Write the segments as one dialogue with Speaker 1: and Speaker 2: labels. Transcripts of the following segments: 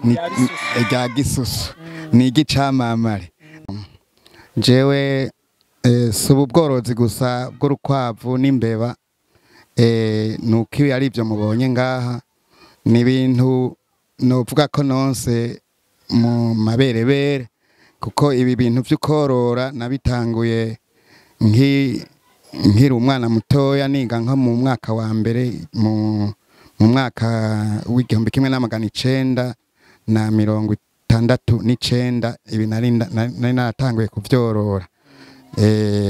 Speaker 1: Rya Gisusu ni igicamamare. Jewe si ubu bworozi gusa bw'urukwavu n'imbeba, nuko ibi ari byo mubonye ngaha ni ibintu novuga ko nonse mu maberebere, kuko ibi bintu vy'ukorora nabitanguye nkiri umwana mutoya, niga nko mu mwaka wa mbere mu mwaka w'1969. Ibi nari naratanguye kuvyorora,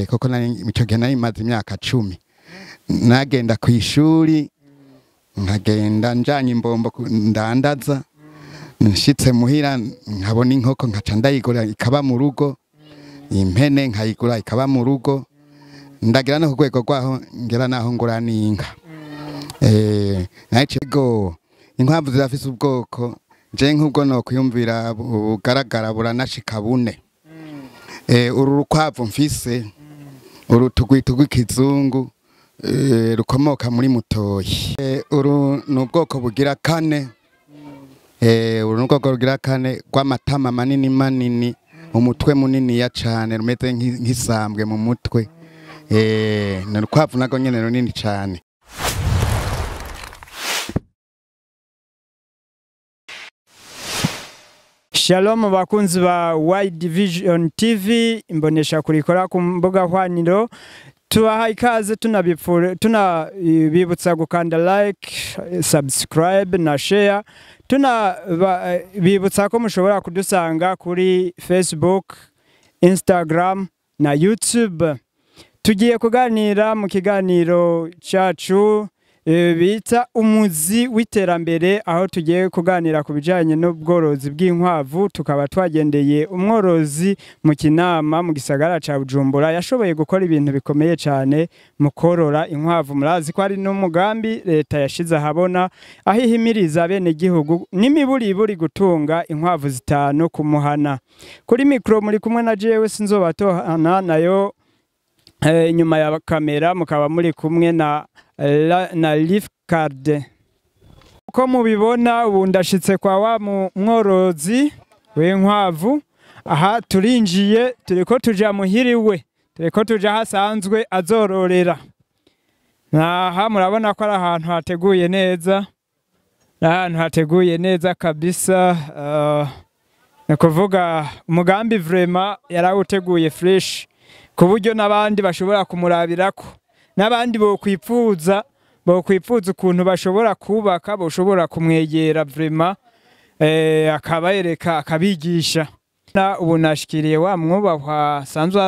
Speaker 1: kuko ico gihe nari maze imyaka 10. Nagenda kw'ishuri, nkagenda njanye imbombo ndandaza, nshitse muhira nkabona inkoko nkaca ndayigura ikaba mu rugo, impene nkayigura ikaba mu rugo, ndagira no ku rwego rwaho ngera naho ngura n'inka. Naco inkwavu zirafise ubwoko, je nk'ubwo no kwiyumvira bugaragara buranashika bune. Uru rukwavu mfise uru tugwita rw'ikizungu, rukomoka muri Mutoyi. Uru ni ubwoko bugira kane. Uru ni ubwoko bugira kane rw'amatama manini manini, umutwe muniniya cane, rumeze nk'isambwe mu mutwe. Ni urukwavu narwo nyene runini cane.
Speaker 2: Shalom bakunzi ba Wide Vision TV, imbonesha kurikora ku mbuga hwaniro. Tubaha ikaze, tunabibutsa gukanda like, subscribe na share. Tunabibutsa ko mushobora kudusanga kuri Facebook, Instagram na YouTube. Tugiye kuganira mu kiganiro cyacu bita umuzi w'iterambere, aho tugiye kuganira ku bijanye n'ubworozi bw'inkwavu. Tukaba twagendeye umworozi mu Kinama mu gisagara ca Bujumbura, yashoboye gukora ibintu bikomeye cyane mu korora inkwavu. Murazi ko ari n'umugambi leta yashize ahabona, aho ihimiriza bene gihugu n'imiburiburi gutunga inkwavu 5 ku muhana. Kuri mikro muri kumwe na jewe Sinzobatohana, nayo inyuma ya kamera mukaba muri kumwe na Leaf Card. Uko mubibona ubu ndashitse kwa wa mworozi w'inkwavu. Aha turinjiye, turiko tuja muhiriwe, turiko tuja hasanzwe azororera. Aha murabona ko ari ahantu hateguye neza, ahantu hateguye neza kabisa. Ni kuvuga umugambi vraiment yarawuteguye fresh, ku buryo n'abandi bashobora kumurabirako, n'abandi bokwipfuza ukuntu bashobora kubaka, boshobora kumwegera vraiment, akabereka akabigisha. Ubu nashikiriye wa mwubahwa sanzwe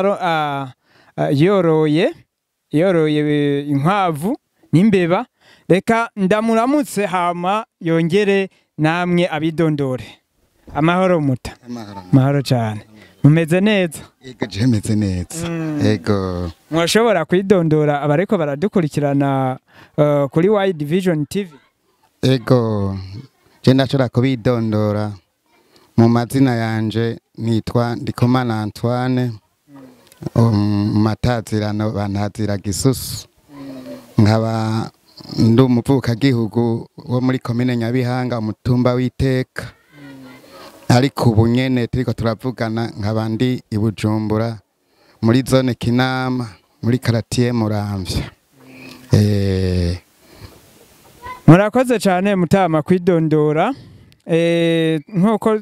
Speaker 2: yoroye inkwavu n'imbeba. Reka ndamuramutse hama yongere namwe abidondore. Amahoro muta. Amahoro cyane. Mumeze neza?
Speaker 1: Ego, je meze neza. Ego.
Speaker 2: Mwashobora kwidondora abariko baradukurikirana kuri Wide Vision TV?
Speaker 1: Ego, je ndashobora kubidondora. Mu mazina yanje nitwa Ndikumana Antoine, mu matazirano bantazira Gisusu. Nkaba ndi umuvukagihugu wo muri komine Nyabihanga, umutumba w'Iteka. Ariko ubu nyene turiko turavugana nkaba ndi i Bujumbura muri zone Kinama muri quartier Muramvya.
Speaker 2: Murakoze cyane mutama kwidondora. Nkuko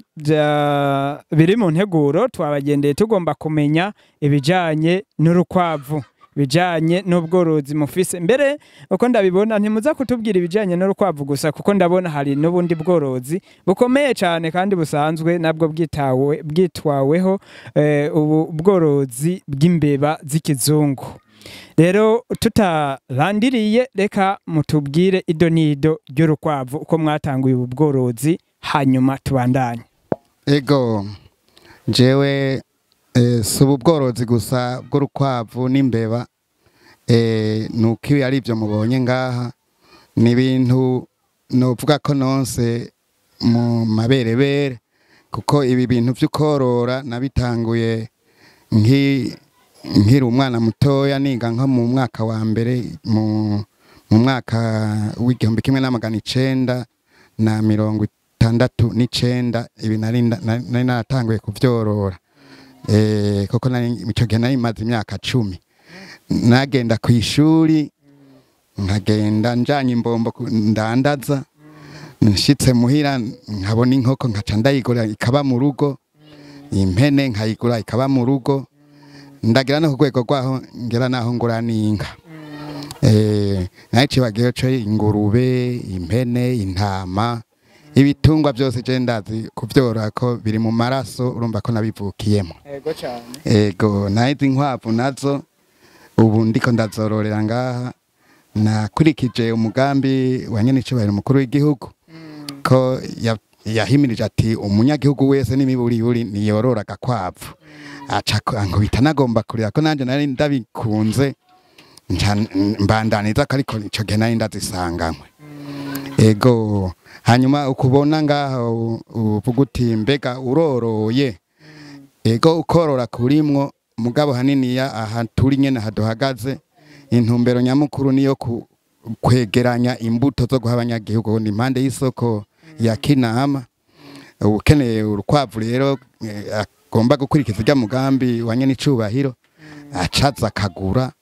Speaker 2: biri mu nteguro twabagendeye, tugomba kumenya ibijanye n'urukwavu, bijanye n'ubworozi mufise. Mbere uko ndabibona ntimuza kutubwira ibijanye n'urukwavu gusa, kuko ndabona hari n'ubundi bworozi bukomeye cyane kandi busanzwe nabwo bwitwaweho, ubu bworozi bw'imbeba z'ikizungu. Rero tutarandiriye, reka mutubwire ido n'ido ry'urukwavu, uko mwatanguye ubu bworozi, hanyuma tubandanye.
Speaker 1: Ego, jewe si ubu bworozi gusa bw'urukwavu n'imbeba, nuko ibi ari byo mubonye ngaha ni ibintu novuga ko nonse mu maberebere, kuko ibi bintu vy'ukorora nabitanguye nkiri umwana mutoya, niga nko mu mwaka wa mbere mu mwaka w'1969 69 ibi nari naratanguye kuvyorora, kuko nari ico gihe nari maze imyaka 10. Nagenda kw'ishuri, nkagenda njanye imbombo ndandaza, nshitse muhira nkabona inkoko nkaca ndayigura ikaba mu rugo, impene nkayigura ikaba mu rugo, ndagira no ku rwego rwaho ngera naho ngura n'inka. Nacibagiwe co ingurube, impene, intama, ibitungwa byose je ndazi kuvyorora ko biri mu maraso, urumva ko nabivukiyemo.
Speaker 2: Ego cyane.
Speaker 1: Ego, nahize inkwavu nazo ubu ndiko ndazororera ngaha, nakurikije umugambi wa nyenicubahiro umukuru w'igihugu ko yahimirije ati umunyagihugu wese n'imiburiburi niyorora agakwavu, aca ankubita nagomba kurira ko nanje nari ndabikunze, mbandaniza ko ariko ico gihe nari ndazisanganywe. Ego, hanyuma ukubona ngaho uvuga uti mbega uroroye, ego ukorora kurimwo, mugabo haniniya aha turi nyene haduhagaze, intumbero nyamukuru niyo kwegeranya imbuto zo guha abanyagihugu, ni impande y'isoko ya Kinama. Ukeneye urukwavu rero agomba gukurikiza irya mugambi wa nyenicubahiro, acaza akagura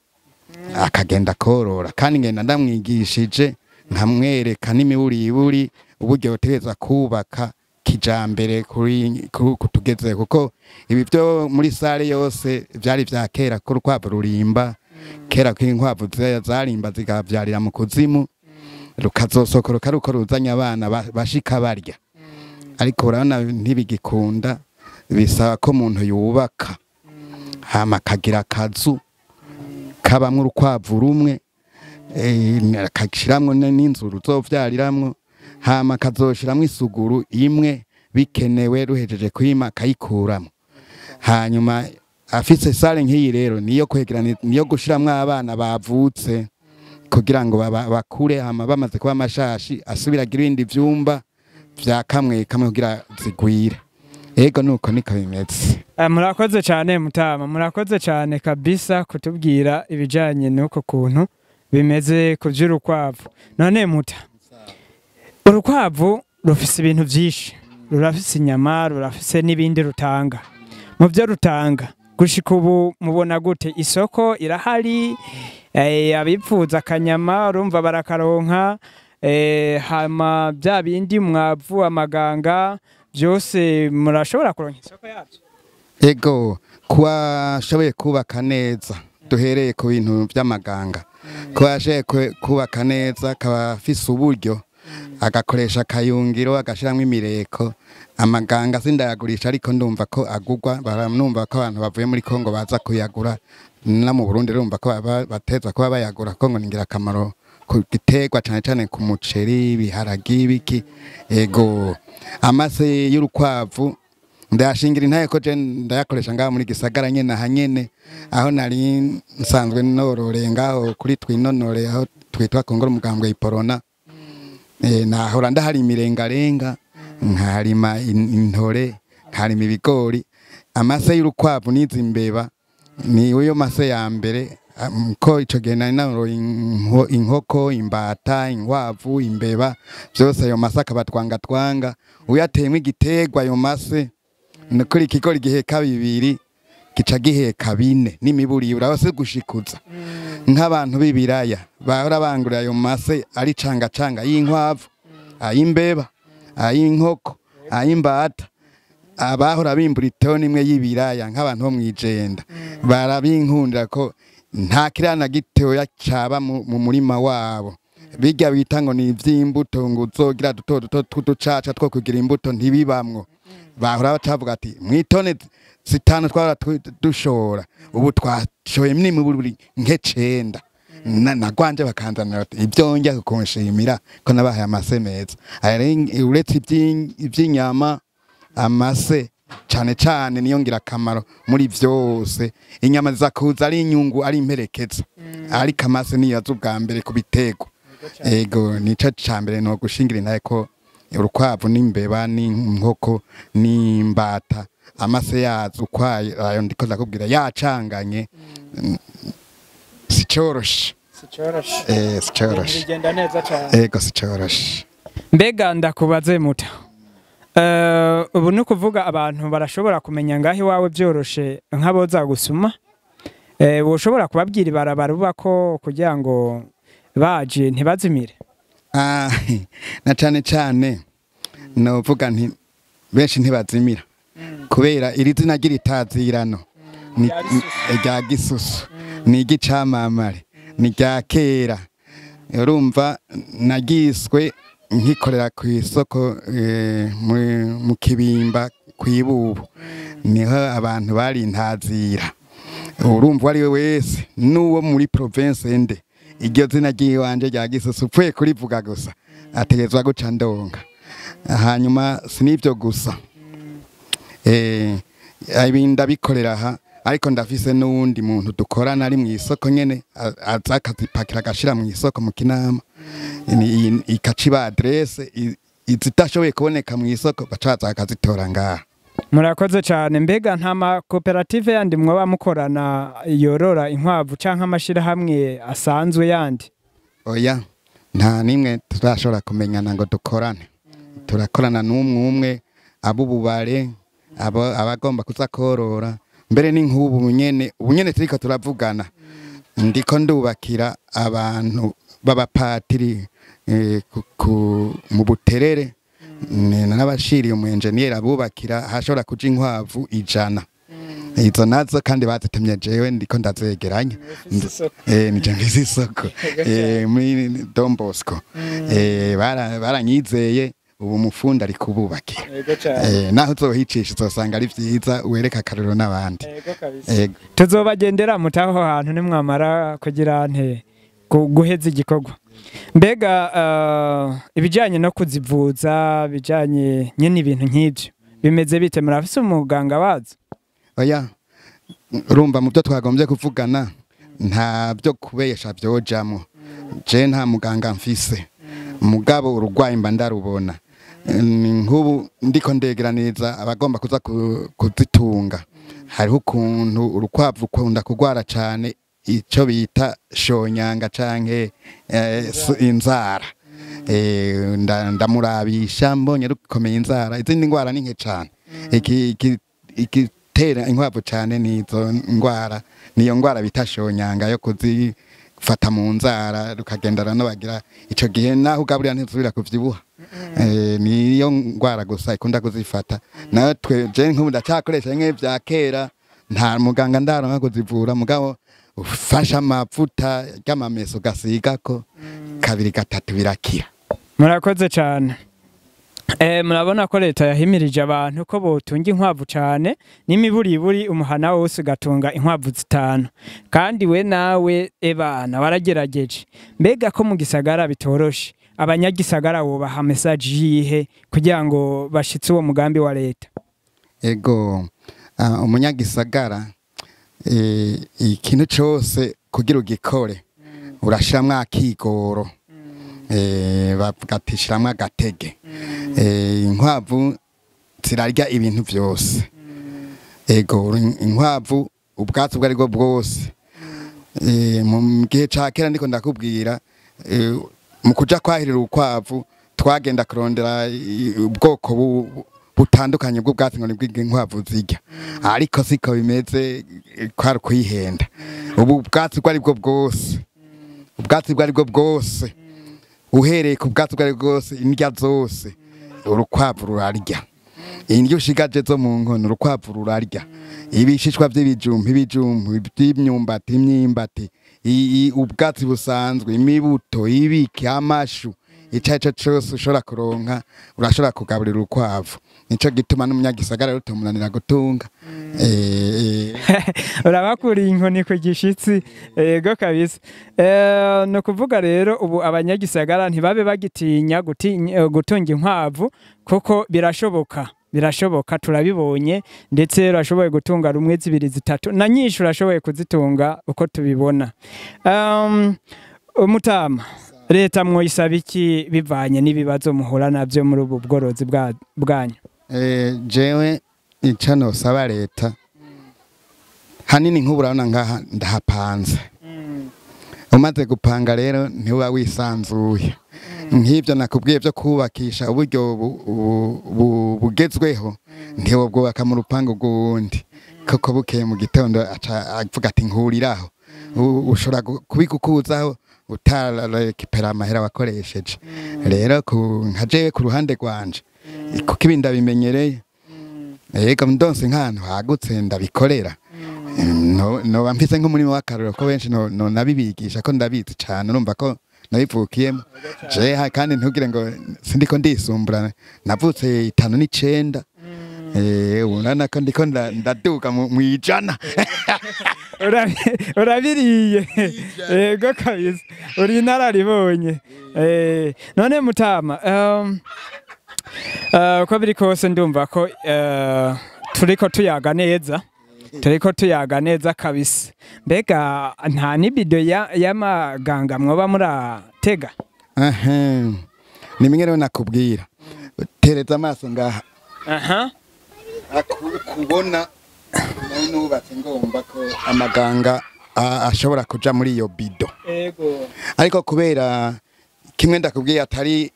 Speaker 1: akagenda korora, kandi ngenda ndamwigishije nkamwereka n'imiburiburi uburyo yotegerezwa kubaka kijambere kuri kutugeze, kuko ibi byo muri sale yose vyari vya kera, ko urukwavu rurimba kera, ko inkwavu zarimba zikavyarira mu kuzimu, rukazosokoroka ruko ruzanye abana bashika barya, ariko urabona ntibigikunda, bisaba ko umuntu yubaka hama akagira akazu kabamwo urukwavu rumwe, akashiramwo n'inzu ruzovyariramwo, hama akazoshiramwo isuguru imwe bikenewe, ruhejeje kwima akayikuramwo. Hanyuma afise sale nk'iyi rero niyo kwegerana, niyo gushiramwo abana bavutse kugira ngo bakure, hama bamaze kuba amashashi asubira agira ibindi vyumba vya kamwe kamwe kugira zigwire. Ego nuko niko bimeze.
Speaker 2: Murakoze cyane mutama, murakoze cyane kabisa kutubwira ibijanye n'uko kuntu bimeze ku vy'urukwavu. None muta, urukwavu rufise ibintu vyinshi, rurafise inyama, rurafise n'ibindi rutanga. Mu vyo rutanga gushika ubu mubona gute? Isoko irahari, abipfuza akanyama urumva barakaronka, hama bya bindi mwavu amaganga byose murashobora kuronka isoko yabyo?
Speaker 1: Ego, kuwashoboye kubaka neza, duhereye ku bintu vy'amaganga, kuwashoboye kubaka neza akaba afise uburyo, agakoresha akayungiro agashiramwo imireko, amaganga sindayagurisha ariko ndumva ko agugwa, baranumva ko abantu bavuye muri Kongo baza kuyagura, no mu Burundi urumva ko bateza kuba bayagura, kuko ngo ni ingirakamaro ku giterwa cane cane ku muceri, ibiharagi, ibiki. Ego, amase y'urukwavu ndayashingira intaye ko je ndayakoresha ngaho muri gisagara nyene aha nyene, aho nari nsanzwe nororeye ngaho kuri twinonore aho twitwa Kongoro umugambwe Iporona. Nahora ndahari imirengarenga, nkarima intore, nkarima ibigori. Amase y'urukwavu n'izi mbeba ni uyo mase ya mbere, ko ico gihe nari noroye inkoko, imbata, inkwavu, imbeba, vyose ayo mase akaba twangatwanga. Uyateyemwo igiterwa ayo mase, nukuri ikigori giheka 2 gica giheka 4 n'imiburiburi, aho si gushikuza. Nk'abantu b'ibiraya bahora bangurira ayo mase ari canga canga y'inkwavu, ay'imbeba, ay'inkoko, ay'imbata, abahora bimbura itoni imwe y'ibiraya nk'abantu bo mw'ijenda barabinkundira ko nta kirana gitoya caba mu murima wabo. Bijya bita ngo ni ivy'imbuto, ngo uzogira duto duto tw'uducaca two kugira imbuto, ntibibamwo. Bahora bacavuga ati mw'itoni 5 twahora dushora, ubu twashoye n'imiburiburi nke 9. Nagwanje bakanzanira bati ibyo njya kukunshimira ko nabahaye amase meza. Uretse ivy'inyama, amase cane cane niyo ngirakamaro muri vyose. Inyama ziza kuza ari inyungu, ari imperekeza, ariko amase niyo aza ubwa mbere ku biterwa. Ego, nico ca mbere no gushingira intahe ko urukwavu n'imbeba n'inkoko n'imbata, amase yazo ukwayo ayo ndiko ndakubwira yacanganye, sicoroshe.
Speaker 2: Sicoroshe.
Speaker 1: Sicoroshe.
Speaker 2: Bigenda neza cyane.
Speaker 1: Ego, sicoroshe.
Speaker 2: Mbega ndakubaze muta, Ubu ni ukuvuga abantu barashobora kumenya ngaho iwawe byoroshe nk'aboza gusuma. Woshobora kubabwira ibarabara ubako kugira ngo baje ntibazimire?
Speaker 1: Na cane cane novuga nti benshi ntibazimira kubera iri zina ry'itazirano rya Gisusu ni igicamamare, ni rya kera. Urumva nagiswe nkikorera ku isoko mu Kibimba kw'ibubu, niho abantu bari ntazira. Urumva ari we wese n'uwo muri province nde iryo zina ry'iwanje rya Gisusu upfuye kurivuga gusa ategerezwa guca ndonga. Hanyuma sinivyo gusa, ibi ndabikorera aha, ariko ndafise n'uwundi muntu dukorana ari mu isoko nyene, aza akazipakira agashira mu isoko mu Kinama, ikaca iba adresse izidashoboye kuboneka mu isoko baca baza bakazitora ngaha.
Speaker 2: Murakoze cyane. Mbega nta makoperative yandi mwaba mukorana yorora inkwavu canke amashirahamwe asanzwe yandi?
Speaker 1: Oya, nta nimwe turashobora kumenyana ngo dukorane. Turakorana n'umwe umwe, ab'ububare, abagomba kuza korora, mbere ni nk'ubu nyene, ubu nyene turiko turavugana ndiko ndubakira abantu b'abapatiri mu Buterere, n'abashiriye umu engineer abubakira hashobora kuja inkwavu 100. Izo nazo kandi bazitumye jewe ndiko ndazegeranya. Nije mfise isoko muri Don Bosco. Baranyizeye ubu mufundi ari kububakira. Naho uzohicisha uzosanga ari vyiza, wereka akarorero n'abandi.
Speaker 2: Tuzobagendera mutaho hantu nimwamara kugira nte guheza igikorwa. Mbega ibijanye no kuzivuza, bijanye nyene ibintu nk'ivyo bimeze bite? Murafise umuganga wazo?
Speaker 1: Oya, urumva mu byo twagombye kuvugana nta byo kubesha vyojamwo. Je nta muganga mfise, mugabo urugwayi mba ndarubona. Nk'ubu ndiko ndegeraniriza abagomba kuza kuzitunga, hariho ukuntu urukwavu rukunda kugwara cane ico bita shonyanga canke inzara. Ndamurabisha mbonye rukomeye inzara, izindi ngwara ni nke cane. Igitera inkwavu cane nizo ngwara, niyo ngwara bita shonyanga yo kuzifata mu nzara rukagendana n'abagira ico gihe naho ugaburira ntizubira kuvyibuha. Niyo ngwara gusa ikunda kuzifata. Natwe je nk'ubu ndacakoresha bimwe vya kera, nta muganga ndaronka kuzivura, mugabo ufasha amavuta y'amameso ugasigako kabiri gatatu birakira.
Speaker 2: Murakoze cyane. Murabona ko leta yahimirije abantu ko botunga inkwavu cyane, n'imiburiburi umuhana wose ugatunga inkwavu 5. Kandi we nawe ebana waragerageje. Mbega ko mu gisagara bitoroshe, abanyagisagara wobaha message yihe kugira ngo bashitse uwo mugambi wa leta?
Speaker 1: Ego, umunyagisagara ikintu cose kugira ugikore urashiramwo akigoro, bavuga ati shiramwo agatege. Inkwavu zirarya ibintu vyose. Ego, inkwavu ubwatsi ubwo aribwo bwose. Mu gihe ca kera ndiko ndakubwira, mu kuja kwahirira urukwavu twagenda kurondera ubwoko butandukanye bw'ubwatsi ngo nibwo inkwavu zirya, ariko siko bimeze, kwari kwihenda. Ubu ubwatsi ubwo aribwo bwose, ubwatsi ubwo aribwo bwose, uhereye ku bwatsi ubwo aribwo bwose, indya zose urukwavu rurarya. Indya ushigaje zo mu nkono urukwavu rurarya. Ibishishwa vy'ibijumbu, ibijumbu by'imyumbati, imyimbati, ubwatsi busanzwe, imibuto, ibiki, amashu, ico arico cose ushobora kuronka urashobora kugaburira urukwavu. Nico gituma n'umunyagisagara rutomunanira gutunga.
Speaker 2: Urabakuriye inkoni ku gishitsi. Ego kabisa. No kuvuga rero ubu abanyagisagara ntibabe bagitinya gutunga inkwavu, kuko birashoboka. Birashoboka, turabibonye, ndetse urashoboye gutunga rumwe, zibiri, zitatu na nyinshi urashoboye kuzitunga uko tubibona. Umutama, leta mwoyisaba iki bivanye n'ibibazo muhura navyo muri ubu bworozi bwanyu?
Speaker 1: Jewe ico nosaba leta hanini nk'ubu urabona ngaha ndahapanze. Umaze gupanga rero ntiuba wisanzuye. Nk'ibyo nakubwiye byo kubakisha uburyo bugezweho, ntiwobwubaka mu rupangu rw'uwundi, kuko bukeye mu gitondo aca avuga ati nkuriraho. Ushobora kubigukuzaho utarekipera amahera wakoresheje. Rero nka jewe ku ruhande rwanje, kuko ibi ndabimenyereye, yego ndonse nk'ahantu hagutse ndabikorera, noba mfise nk'umurimo w'akarorero, ko benshi no nabibigisha ko ndabizi cane, urumva ko nabivukiyemo je. Kandi ntugire ngo sindiko ndisumbura, navutse 59, urabona ko ndiko ndaduga mwijana.
Speaker 2: Urabiriye, yego kabisa, uri inararibonye. None mutama, uko biri kose ndumva ko turiko tuyaga neza, turiko tuyaga neza kabisa. Mbega nta n'ibido y'amaganga mwoba muratega?
Speaker 1: Aha ni bimwe rero nakubwira, tereza amaso ngaha. Kubona nari nubatse ngomba ko amaganga ashobora kuja muri iyo bido, ariko kubera kimwe ndakubwiye atari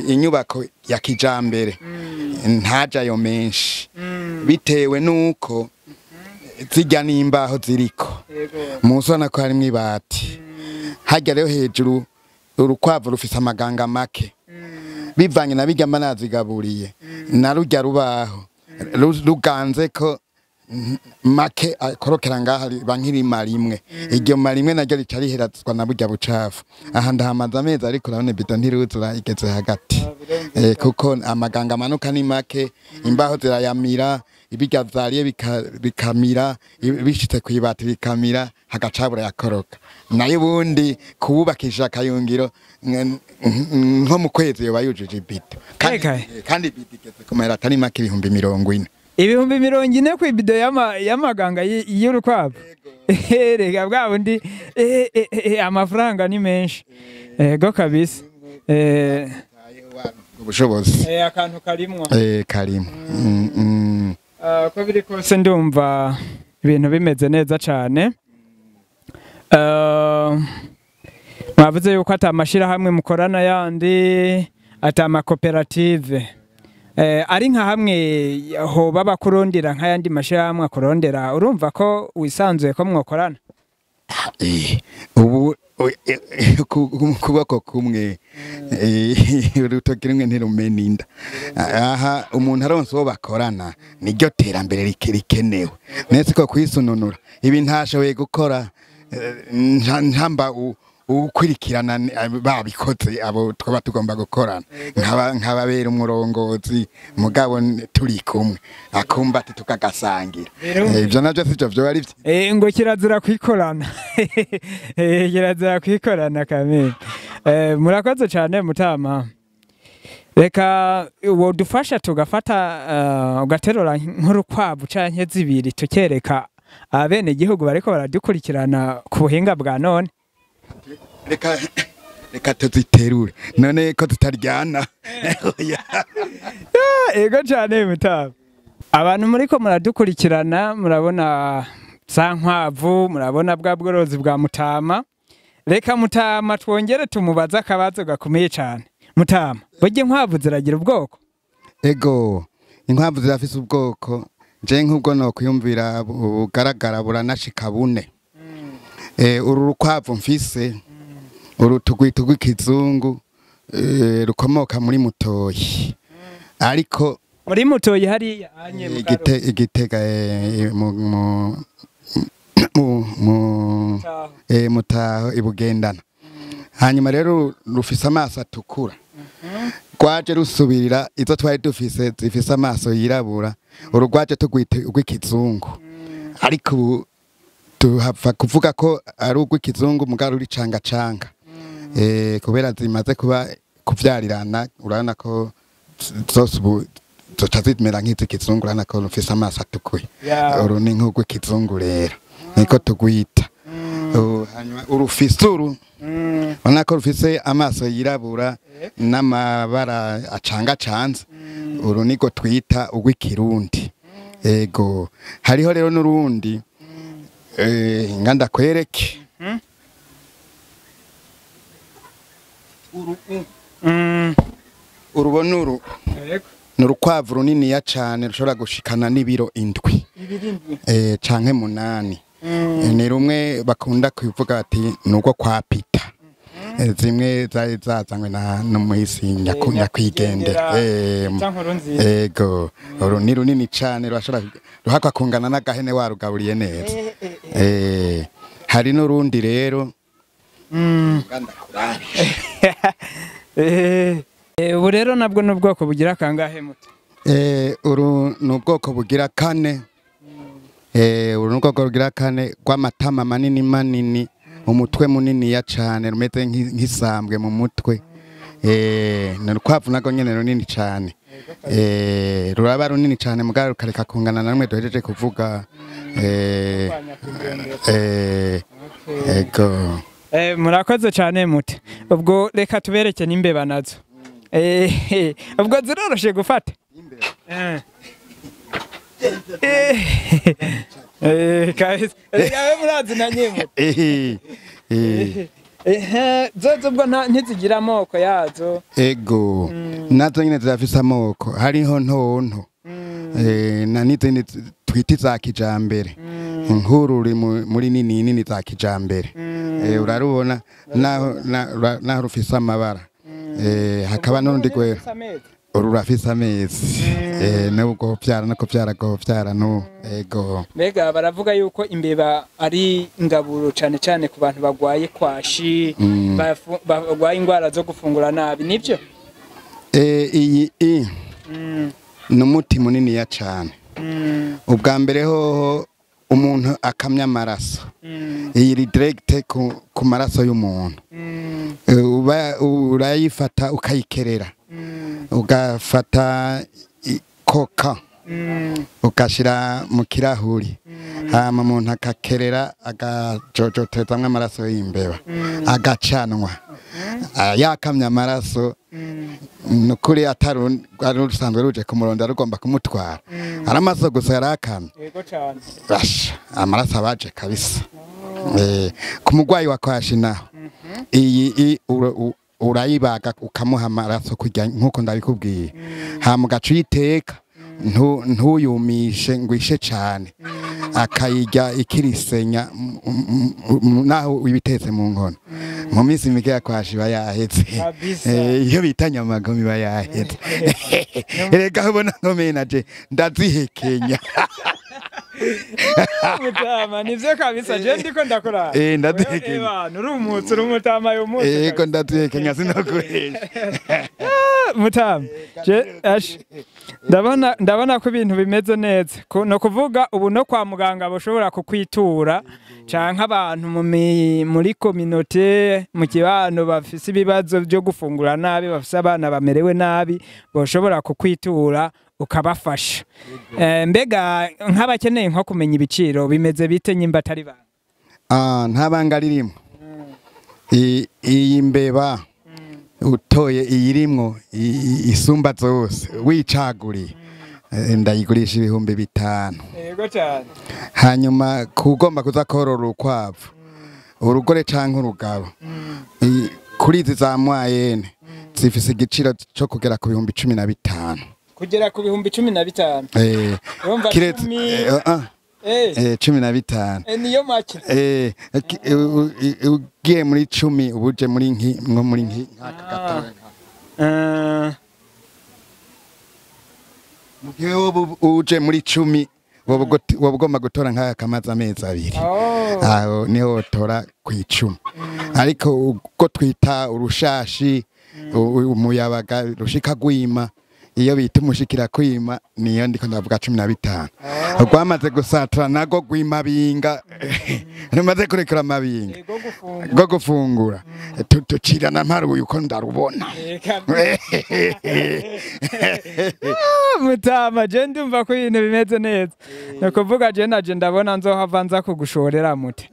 Speaker 1: inyubako ya kijambere, ntajayo menshi, bitewe nuko zijya n'imbaho ziriko munsi, ubona ko harimwo ibati harya. Rero hejuru urukwavu rufise amaganga make, bivanye na bijya mba nazigaburiye na rujya rubaho ruganze ko make akorokera ngaha, riba nk'irima rimwe. Iryo ma rimwe naryo rica riherazwa na burya bucafu. Aha ndahamaze amezi, ariko urabona ibido ntiruzura, igeze hagati. Kuko amaganga amanuka ni make, imbaho zirayamira, ibirya vyariye bikamira, bishitse kw'ibati bikamira, hagacabura yakoroka. Nayo ubundi kuwubakisha akayungiro nko mu kwezi yoba yujuje ibido, kandi
Speaker 2: Eka.
Speaker 1: Kandi ibido igeze ku mahera atari make, 40,000.
Speaker 2: 40,000 ku ibido y'amaganga y'urukwavu? Reka bwa bundi, amafaranga ni menshi, ego kabisa.
Speaker 1: Ubushobozi.
Speaker 2: Akantu karimwo.
Speaker 1: Karimo.
Speaker 2: Uko biri kose ndumva ibintu bimeze neza cyane. Mwavuze yuko ata amashyirahamwe mukorana yandi, ata amakoperative. Ari nka hamwe hoba bakurondera nk'ayandi mashyirahamwe akurondera, urumva ko wisanzuye ko mwokorana?
Speaker 1: Ubu kuboko kumwe, urutoki rumwe ntirumena inda. Aha umuntu aronse uwo bakorana niryo terambere rikenewe, nese ko kwisununura ibi ntashoboye gukora, ntamba ukurikirana babikoze abo twaba tugomba gukorana, nkababera umurongozi, mugabo turi kumwe akumbati tukagasangira. Ivyo navyo sivyo vyoba ari vyo.
Speaker 2: Ngo kirazira kwikorana. Kirazira kwikorana kamere. Murakoze cyane mutama. Reka wodufasha tugafata, ugaterura nk'urukwavu canke zibiri, tukereka abene gihugu bariko baradukurikirana ku buhinga bwa none.
Speaker 1: Reka tuziterure none ko tutaryana. Oya.
Speaker 2: Ego cyane mutama. Abantu muriko muradukurikirana murabona za nkwavu, murabona bwa bworozi bwa mutama. Reka mutama twongere tumubaze akabazo gakomeye cyane. Mutama, burya inkwavu ziragira ubwoko?
Speaker 1: Ego, inkwavu zirafise ubwoko. Je nk'ubwo nokwiyumvira bugaragara buranashika bune. Uru rukwavu mfise uru tugwita rw'ikizungu, rukomoka muri Mutoyi, ariko
Speaker 2: Muri Mutoyi hariya anye mu
Speaker 1: Igitega, mu
Speaker 2: Mutaho.
Speaker 1: Mutaho ibugendana. Hanyuma rero rufise amaso atukura, rwaje rusubirira izo twari dufise zifise amaso yirabura. Uru rwaje tugwita urw'ikizungu, ariko ubu tuhava kuvuga ko ari urw'ikizungu mugabo ruri canga canga, kubera zimaze kuba kuvyarirana, urabona ko zose ubu zoca zimera nk'iz'ikizungu. Urabona ko rufise amaso atukuye. Uru ni nk'urw'ikizungu rero niko tugwita. Hanyuma urufise uru, urabona ko rufise amaso yirabura n'amabara acangacanze, uru niko twita urw'ikirundi. Ego, hariho rero n'urundi, nga ndakwereke. Urubona uru ni urukwavu runiniya cane, rushobora gushikana n'ibiro 7 canke 8. Ni rumwe bakunda kuvuga bati nuko kwa Peter. Zimwe zari zazanywe na n'umuhisi nyakwigendera. Ego, uru ni runini cane, rurashobora ruhakwa kungana n'agahene warugaburiye neza. Hari n'urundi rero.
Speaker 2: Ubu rero nabwo n'ubwoko bugira kangahe muto?
Speaker 1: Uru n'ubwoko bugira 4. Uru n'ubwoko bugira 4 rw'amatama manini manini, umutwe munini ya cane, rumeze nk'isambwe mu mutwe. Ni urukwavu narwo nyene runini cane. Ruraba runini cane mugabo rukareka kungana na rumwe duhejeje kuvuga. Ego.
Speaker 2: Murakoze cane mute. Ubwo reka tubereke n'imbeba nazo. Ubwo ziroroshe gufata. Guys, reka murazi na nyimwe. Zozo ubwo ntizigira amoko yazo.
Speaker 1: Ego. Nazo nyine zirafise amoko. Hariho ntonto. Na n'izindi twita za kijambere. Inkuru uri muri nini nini za kijambere. Urarubona naho rufise amabara. Hakaba n'urundi gwera. Uru rurafise amezi. Nubwo vyara no kuvyara go vyara no. Ego.
Speaker 2: Mbega baravuga yuko imbeba ari ingaburo cane cane ku bantu bagwaye kwashi, bagwaye ingwara zo gufungura nabi, nivyo?
Speaker 1: Iyi n'umuti munini ya cane. Ubwa mbere hoho umuntu akamya amaraso. Iyi iri direct ku maraso y'umuntu. Urayifata ukayikerera. Ugafata koka ukashira mu kirahuri, hama umuntu akakerera agajojotezamwo amaraso y'imbeba, agacanwa. Yakamya amaraso, nukuri atari rusanzwe ruje kumuronda rugomba kumutwara. Ari amaso gusa yarakamye.
Speaker 2: Yego cane.
Speaker 1: Basha, amaraso abaje kabisa. Ku mugwayi wa kwashi naho, iyi urayibaga ukamuha amaraso kurya nkuko ndabikubwiye. Hama ugaca uyiteka, ntuyumishe ngo ishe cane. Akayirya ikirisenya naho ibitetse mu nkono. Mu minsi mike ya kwashi iba yaheze. Iyo bita nyamagoma iba yaheze. Erega ubona nkomeye naje ndazihekenya.
Speaker 2: Mutama nivyo kabisa, je ndiko ndakora.
Speaker 1: Ndazihekenya.
Speaker 2: Urumutse urumutama yo mutse.
Speaker 1: Ego ndazihekenya sinokuresha.
Speaker 2: Mutama, je ash ndabona ko ibintu bimeze neza. No kuvuga ubu no kwa muganga bashobora kukwitura canke abantu muri communauté mu kibano bafise ibibazo byo gufungura nabi, bafise abana bamerewe nabi, bashobora kukwitura ukabafasha. Mbega nk'abakeneye nko kumenya ibiciro bimeze bite nyimba atari banga?
Speaker 1: Nta banga ririmo. Iyi mbeba utoye iyirimwo isumba zose wicaguriye, ndayigurisha 5000.
Speaker 2: Yego cyane.
Speaker 1: Hanyuma kugomba kuza korora urukwavu, urugore canke urugabo, kuri izi za mwayene zifise igiciro cyo kugera ku 15,000.
Speaker 2: Kugera ku 15,000.
Speaker 1: Kiretse 15.
Speaker 2: Niyo make.
Speaker 1: Ugiye muri 10 ubuje muri nko muri nk'aka gatoya. Mugihe uje muri 10 wobugomba gutora nk'aka kamaze amezi 2. Aho niho utora ku 10. Ariko uko twita urushashi umuyabaga rushika gwima, iyo bita umushikira kwima niyo ndiko ndavuga 15. Rwamaze gusatra nago gwima binga, rumaze kurekura amabinga go gufungura, tucirana mparuye uko ndarubona.
Speaker 2: Mutama, je ndumva ko ibintu bimeze neza. Ni kuvuga je naje ndabona nzohava nza kugushorera mute.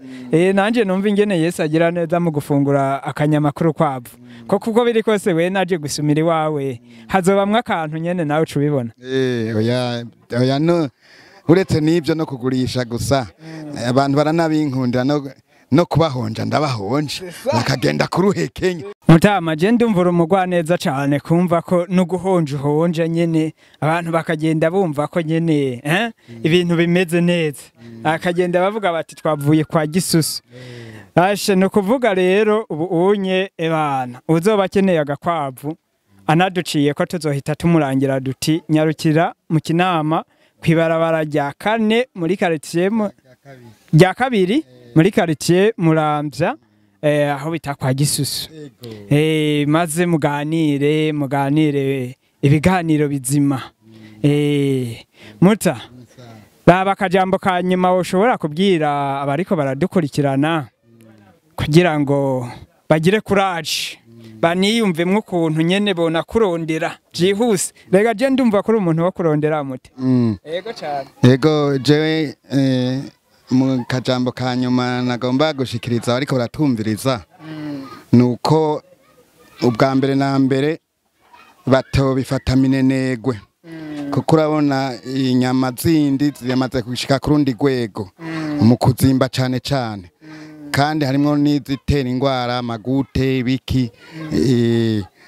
Speaker 2: Nanje numva ingene Yesu agira neza mu gufungura akanyama k'urukwavu. Ko kuko biri kose we naje gusumira iwawe hazobamwe akantu nyene nawe ucubibona.
Speaker 1: Oya no, uretse n'ibyo no kugurisha gusa, abantu baranabinkundira No kubahonja ndabahonja, bakagenda kuruhekenya.
Speaker 2: Mutama, je ndumva umugwa neza cane, kumva ko no guhonja uhonja nyene, abantu bakagenda bumva ko nyene ibintu bimeze neza, akagenda bavuga bati twavuye kwa Gisusu. Ashe, no kuvuga rero ubu unye ebana uzoba akeneye agakwavu anaduciye ko tuzohita tumurangira duti nyarukira mu Kinama kwibarabara rya kane muri quartier rya kabiri muri quartier Muramvya, aho bita kwa Gisusu. Maze muganire ibiganiro bizima. Muta, baba akajambo ka nyuma ushobora kubwira abariko baradukurikirana kugira ngo bagire courage, baniyumvemwo ukuntu nyene bona kurondera byihuse. Rega je ndumva kuri umuntu wo kurondera mute. Ego cyane.
Speaker 1: Ego, jewe mu kajambo ka nyuma nagomba gushikiriza ariko baratumviriza nuko ubwa mbere na mbere batobifata minenegwe, kuko urabona inyama zindi ziramaze gushika ku rundi rwego mu kuzimba cane cane, kandi harimo n'izitera ingwara, amagute, ibiki,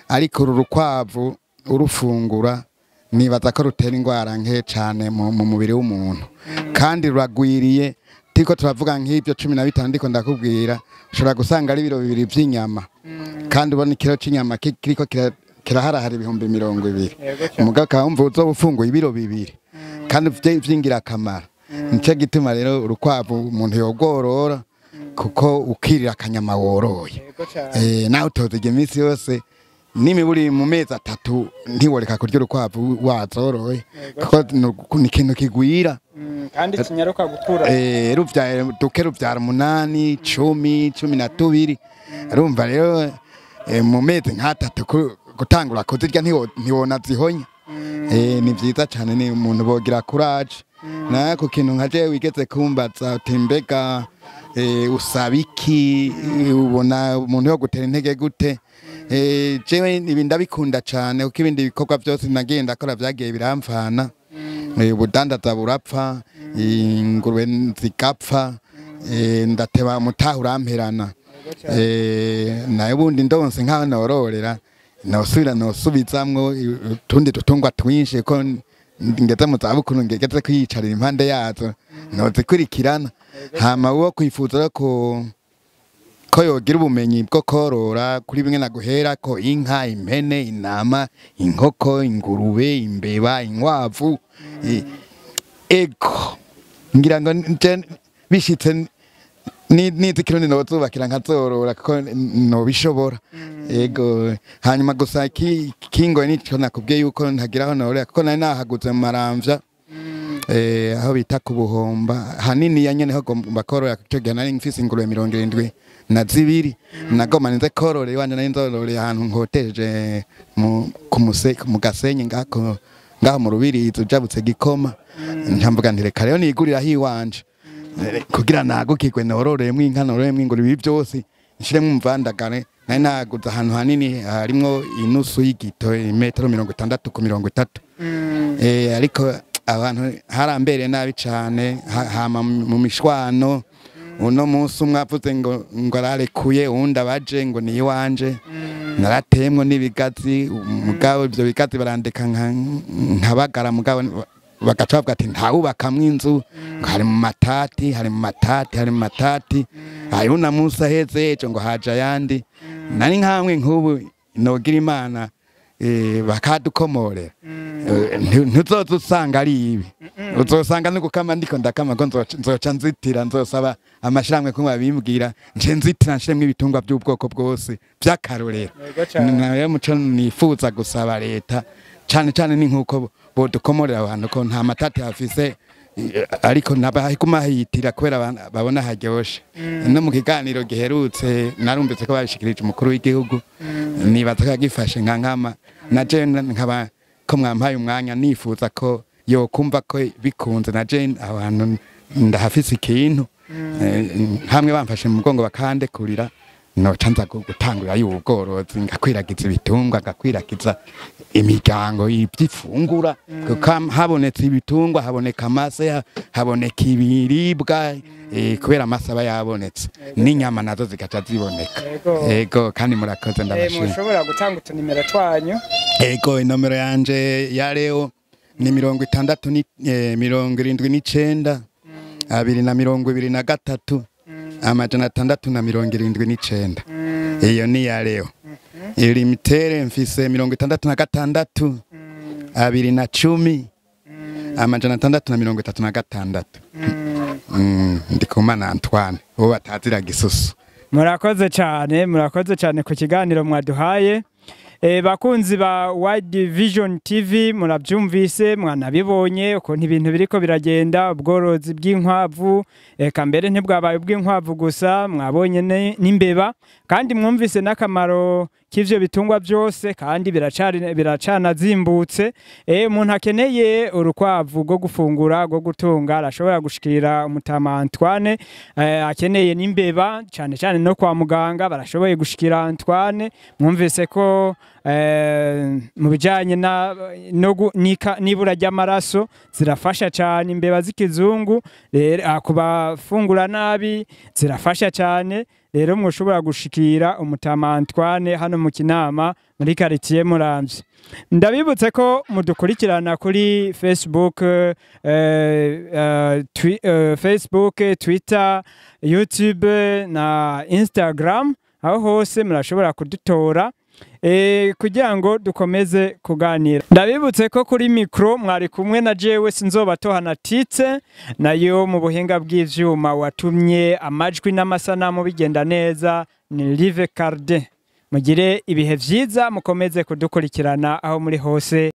Speaker 1: ariko uru rukwavu urufungura nibaza ko rutera ingwara nke cane mu mubiri w'umuntu, kandi ruragwiriye. Tiko turavuga nk'ibyo 15 ndiko ndakubwira, ushobora gusanga ari ibiro 2 by'inyama, kandi ubona ikiro c'inyama kiriko kiraharahara 20,000, mugabo ukaba uzoba ufunguye ibiro 2 kandi vy'ingirakamaro. Nico gituma rero urukwavu umuntu yogorora, kuko ukirira akanyama woroye, nawe utozirya iminsi yose, n'imiburi mu mezi 3 ntiworeka kurya urukwavu wazoroye, kuko ni ikintu kigwira
Speaker 2: kandi kinyaruka gukura.
Speaker 1: Ruvyaye duke ruvyara 8, 10, 12. Urumva rero mu mezi nk'atatu gutangura kuzirya ntiwona zihonya. Ni vyiza cane, ni umuntu bogira courage. Na ku kintu nka jewe wigeze kumbaza uti mbega usaba iki, ubona umuntu yo gutera intege gute? Jewe ibi ndabikunda cane, kuko ibindi bikorwa byose nagiye ndakora vyagiye biramfana. Ubudandaza burapfa, ingurube zigapfa, ndateba mutaha uramperana. Nayo ubundi ndonse nkaho nororera nosubira nosubizamwo utundi dutungwa twinshi, ko ngeze mu zabukuru ngeze kwiyicarira impande yazo nozikurikirana. Hama uwo kwifuza ko yogira ubumenyi bwo korora kuri bimwe naguhera ko inka, impene, intama, inkoko, ingurube, imbeba, inkwavu, ego ngira ngo bishitse nizi kirundi nozubakira nkazorora kuko nobishobora. Ego, hanyuma gusa kingoye nico nakubwiye yuko ntagiraho norora, kuko nari nahaguze mu Maramvya, aho bita ku Buhomba hanini ya nyene ho gomba korora. Ico gihe nari mfise ingurube 72, nagoma nize korora iwanje, nari nzororeye ahantu nkoteje mu Gasenyi ngako ngaho mu Rubirizi ujabutse Gikoma. Nkamvuga nti reka rero nigurira hiwanje kugira nagukirwe nororeyemwo inka, nororeyemwo ingurube, ibi byose nshiremwo umuvandagare. Nari naguze ahantu hanini harimwo inusu y'igito, imetero 60 ku 30. Ariko abantu harambereye nabi cane, hama mu mishwano. Uno munsi umwe avuze ngo ararekuye, uwundi abaje ngo ni iwanje. Naratemwo n'ibigazi, mugabo ivyo bigazi barandeka nkabagara, mugabo bagaca bavuga ati ntawubakamwo inzu, ngo hari mu matati, hari mu matati, hari mu matati. Hariho na munsi aheze ejo ngo haje ayandi. Nari nkamwe nk'ubu nogira Imana bakadukomorera, ntuzoza usanga ari ibi, uzosanga no gukama ndiko ndakama, ko nzoca nzitira, nzosaba amashirahamwe ko babimbwira nce nzitira nshiremwo ibitungwa by'ubwoko bwose by'akarorero. Nayo muco nifuza gusaba leta cane cane ni nkuko bodukomorera abantu, ko nta matati hafise, ariko nabahitira kubera babona haryoshe. No mu kiganiro giherutse narumvise ko babishikirije umukuru w'igihugu, nibaza ko yagifashe nka nkama, na je nkaba ko mwampaye umwanya nifuza ko yokumva ko bikunze, na je abantu ndahafise ikintu hamwe bamfashe mu mugongo bakandekurira, Noca nza gutangura y'ubworozi, ngakwiragiza ibitungwa, ngakwiragiza imiryango ibyifungura, kuko habonetse ibitungwa haboneka amase, haboneka ibiribwa, kubera amase aba yabonetse n'inyama nazo zigaca ziboneka. Ego, kandi murakoze, ndabashimira.
Speaker 2: Mushobora gutanga utunimero twanyu?
Speaker 1: Ego, inomero yanje ya Leo ni 60 ni 79 223 679. Iyo ni ya Leo. Iri mfise 66 210 636. Ndikumana Antoine, uwo batazira Gisusu.
Speaker 2: Murakoze cyane, murakoze cyane ku kiganiro mwaduhaye. Bakunzi ba Wide Vision TV, murabyumvise, mwanabibonye ukuntu ibintu biriko biragenda, ubworozi bw'inkwavu, eka mbere ntibwabaye ubw'inkwavu gusa, mwabonye n'imbeba, kandi mwumvise n'akamaro k'ivyo bitungwa byose, kandi biracanazimbutse. Umuntu akeneye urukwavu rwo gufungura, rwo gutunga, arashobora gushikira umutama Antoine. Akeneye n'imbeba cyane cyane no kwa muganga barashoboye gushikira Antoine. Mwumvise ko mu bijanye n'ibura ry'amaraso zirafasha cyane imbeba z'ikizungu, rero kubafungura nabi zirafasha cyane. Rero mwoshobora gushikira umutama Antoine hano mu Kinama muri quartier Muramvya. Ndabibutse ko mudukurikirana kuri Facebook, Facebook, Twitter, YouTube na Instagram, aho hose murashobora kudutora kugira ngo dukomeze kuganira. Ndabibutse ko kuri micro mwari kumwe na jewe Sinzobatohana Titse, nayo mu buhinga bw'ivyuma watumye amajwi n'amasanamu bigenda neza ni Live Carde. Mugire ibihe vyiza, mukomeze kudukurikirana aho muri hose.